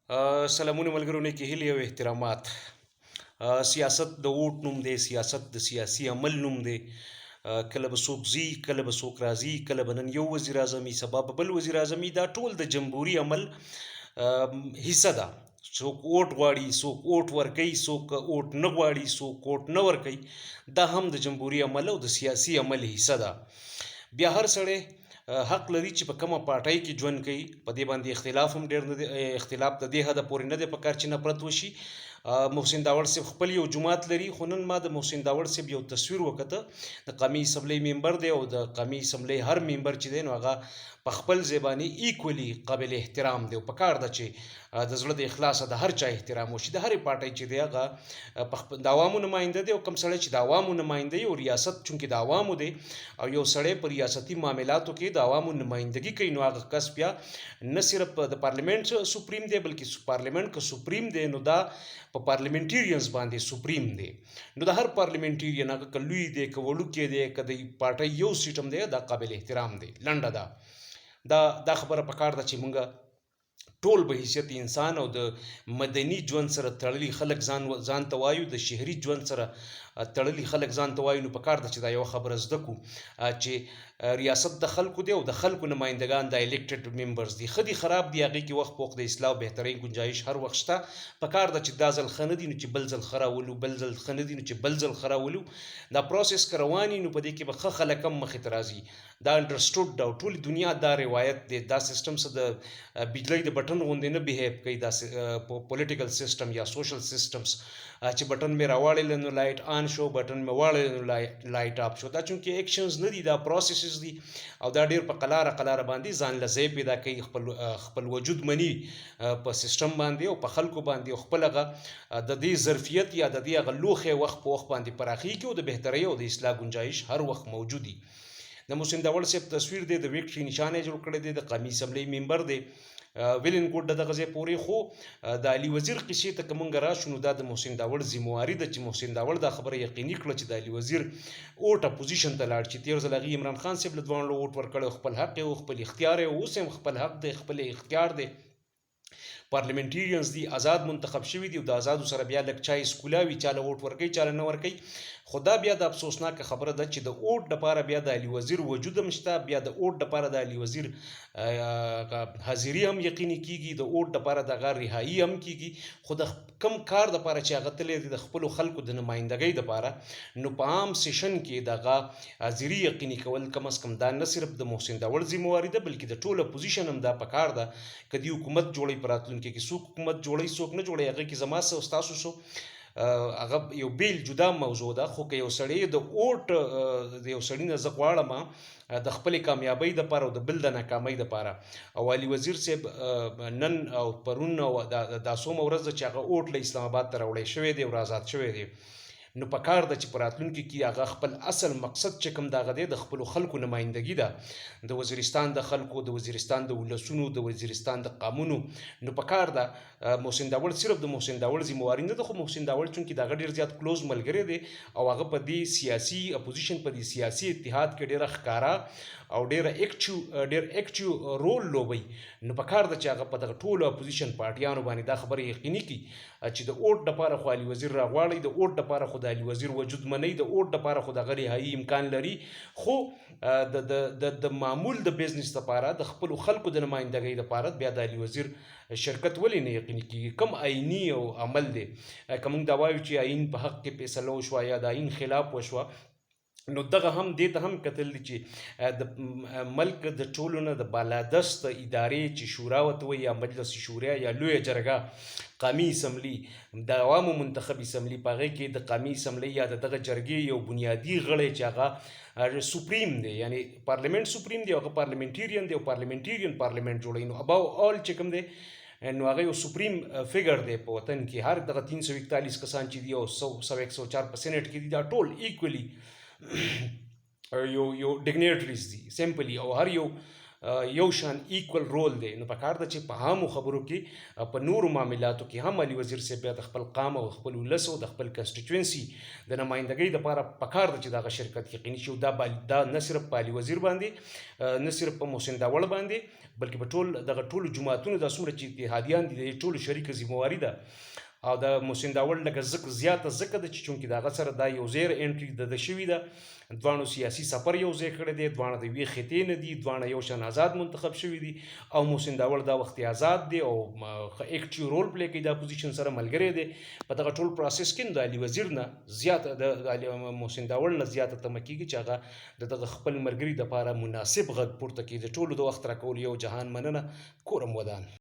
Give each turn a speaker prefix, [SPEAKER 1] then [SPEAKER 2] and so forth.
[SPEAKER 1] سلامونه ملګرو، نیکې هیلې او احترامات. سیاست د ووټ نوم دی، سیاست د سیاسي عمل نوم دی. کله به څوک ځي، کله به څوک راځي، کله به نن یو وزیر اعظم وي، سبا به بل وزیر اعظم وي. دا ټول د جمهوري عمل حصه ده. څوک ووټ غواړي، څوک ووټ ورکوي، څوک ووټ نه غواړي، څوک ووټ نه ورکوي. دا هم د جمهوري عمل او د سیاسي عمل حصه ده. بیا هر سړی حق لري چې په کومه پارټۍ کې ژوند کوي. په دې باندې اختلاف هم ډېر نه دی، اختلاف د دې حده پورې نه دی پکار چې نفرت وشي. محسن داوړ صاحب خپل یو جومات لري، خو نن ما د محسن داوړ صاحب یو تصویر وکته. د قامي اسمبلۍ ممبر دی او د قامي اسمبلۍ هر ممبر چې دی، نو هغه په خپل ځای باندې ایکولي قابل احترام دی او پکار ده چې د زړه د اخلاصه د هر چا احترام وشي، د هرې پارټۍ چې دی. هغه په خپل د عوامو نماینده دی او کوم سړی چې د عوامو نماینده او ریاست چونکې د عوامو دی او یو سړی په ریاستي معاملاتو کې د عوامو نمایندګي کوي، نو هغه کس بیا نه صرف د پارلیمنت سپریم دی، بلکې پارلیمنت که سپریم دی، نو دا په پارلیمنټیرینز باندې سپریم دی. نو د هر پارلیمنټیرین، هغه که لوی دی، که وړوکی دی، که د پارټۍ یو سیټ هم دی، دا قابل احترام دی. لنډه دا دا دا خبره پکار ده چې مونږ ټول به حیثیت انسان او د مدني ژوند سره تړلي خلک ځان ځان ته وایو، د شهري ژوند سره تړلي خلک ځان ته وایو، نو پکار ده چې دا یوه خبره زده کو چې ریاست د خلکو دی او د خلکو نمایندګان د الیکټډ ممبرز دي. ښه دي، خراب دي، هغې کې وخت په وخت د اصلاح او بهترۍ ګنجایش هر وخت شته. پکار ده چې دا ځل ښه نه دي، نو چې بل ځل ښه راولو، بل ځل ښه نه دي، نو چې بل ځل ښه راولو. دا پروسس که روان وي، نو په دې کې به ښه خلک هم مخې ته راځي. دا انډرسټوډ ده او ټول دنیا دا روایت دی. دا سیستم څه د بجلی د بټن غوندې نه بیهیو کوي، دا پولیټیکل سیستم یا سوشل سیستمز، چې بټن مې راواړل نو لایټ آن شو، بټن مې واړل نو لایټ آف شو. دا چونکې اکشنز نه دي، دا پروسیسز دي او دا ډیر په قلاره قلاره باندې ځان له ځای پیدا کوي، خپل خپل وجود مني په سیستم باندې او په خلکو باندې او خپل هغه د دې ظرفیت یا د دې هغه لوښی وخت په وخت باندې پراخیږي او د بهترۍ او د اصلاح ګنجایش هر وخت موجود دي. د محسن داوړ صاحب تصویر دی، د ویکټري نشان یې جوړ کړی دی، د قامي اسمبلۍ ممبر دی، ویلن ګوډ دغه ځای پورې. خو د علي وزیر قصې ته که مونږ راشو، نو دا د محسن داوړ ذمہواري ده چې محسن داوړ دا خبره یقیني کړه چې د علي وزیر اوټ اپوزیشن ته لاړ شي. تېر ځل هغې عمران خان صاحب له دواړو اوټ ورکړی، خپل حق یې و، خپل اختیار یې، اوس هم خپل حق دی، خپل اختیار دی. پارلیمنټیرینز دي، آزاد منتخب شوي دي او د آزادو سره بیا لږ چای سکولاوي، چاله ووټ ورکوي، چاله نه ورکوي. خو دا بیا د افسوسناکه خبره ده چې د اوټ دپاره بیا د علي وزیر وجود هم شته، بیا د اوټ دپاره د علي وزیر حاضري هم یقیني کیږي، د اوټ دپاره دغه رهایی هم کیږي، خو د کم کار دپاره چې هغه تللی دی، د خپلو خلکو د نمایندګۍ دپاره، نو په عام سیشن کې دغه حاضري یقیني کول کم از کم دا نه صرف د محسن داوړ ذمہواري ده، بلکې د ټول اپوزیشن هم دا پکار ده. که دی حکومت جوړوي، په راتلونکي کې څوک حکومت جوړوي، څوک نه جوړوي، هغه کې زما څه او ستاسو څه، هغه یو بیل جدا موضوع ده. خو که یو سړی د اوټ د یو سړي نه زه غواړم د خپلې کامیابۍ دپاره او د بل د ناکامۍ دپاره، او علي وزیر صاحب نن او پرون او دا څومه ورځ ده چې هغه اوټ له اسلام آباد ته راوړی شوی دی او را ازاد شوی دی، نو پکار ده چې په راتلونکي کې هغه خپل اصل مقصد چې کوم دغه دی، د خپلو خلکو نمایندګي ده، د وزیرستان د خلکو، د وزیرستان د ولسونو، د وزیرستان د قامونو، نو پکار ده محسن داوړ، صرف د محسن داوړ ذمہواري نه ده، خو محسن داوړ چونکې دغه ډیر زیات کلوز ملګری دی او هغه په دې سیاسي اپوزیشن، په دې سیاسي اتحاد کې ډیره ښکاره او ډیره اکټیو ډیر اکټیو رول لوبوي، نو پکار ده چې هغه په دغه ټولو اپوزیشن پارټیانو باندې دا خبره یقیني کړي چې د اوټ دپاره خو علي وزیر راغواړئ، د اوټ دپاره خو د علي وزیر وجود منئ، د اوټ دپاره خو دغه رهایی امکان لري، خو د د د د معمول د بزنس لپاره، د خپلو خلکو د نمایندګۍ لپاره بیا د علي وزیر شرکت ولې نه یقیني کیږي؟ کوم آئیني او عمل دی؟ که موږ دا وایو چې آئین په حق کې فیصله وشوه یا د آئین خلاف وشوه، نو دغه هم دې ته هم کتل دي چې د ملک د ټولو نه د بالادست ادارې چې شورا ورته وایي یا مجلس شورا یا لویه جرګه، قامي اسمبلي، د عوامو منتخب اسمبلي، په هغې کې د قامي اسمبلۍ یا د دغه جرګې یو بنیادي غړی چې هغه سپریم دی، یعنی پارلیمنت سپریم دی، هغه پارلیمنټیرین دی او پارلیمنټیرین پارلیمنت جوړوي، نو اباو آل چې کوم دی، نو هغه یو سپریم فګر دی په وطن کې. هر دغه 341 کسان چې دي او 100، 104 په سېنېټ کې دي، دا ټول ایکولی یو یو ډیګنیټریز دي سمپلی او هر یو یو شان ایکول رول دی. نو پکار ده چې په عامو خبرو کې، په نورو معاملاتو کې هم علي وزیر صاحب بیا د خپل قام او خپل ولس او د خپل constituency د نمایندګۍ دپاره پکار ده چې دغه شرکت یقیني شي. دا دا نه صرف په علي وزیر باندې، نه صرف په محسن داوړ باندې، بلکې په ټول دغه ټولو جماعتونو، دا څومره چې اتحادیان دي، د ټولو شریکه ذمہواري ده. او د محسن داوړ لږه ځکه زیاته ځکه ده چې چونکې د هغه سره دا یو ځای entry د شوې ده، دواړو سیاسي سفر یو ځای کړی دی، دواړه د یوې خطې نه دي، دواړه یو شان آزاد منتخب شوي دي، او محسن داوړ دا وخت آزاد دی او ښه active role play کوي، د اپوزیشن سره ملګری دی په دغه ټول process کې. نو د علي وزیر نه زیاته، د محسن داوړ نه زیاته تمه کېږي چې هغه د دغه خپل ملګري دپاره مناسب غږ پورته کړي. د ټولو د وخت راکولو یو جهان مننه، کورم ودان.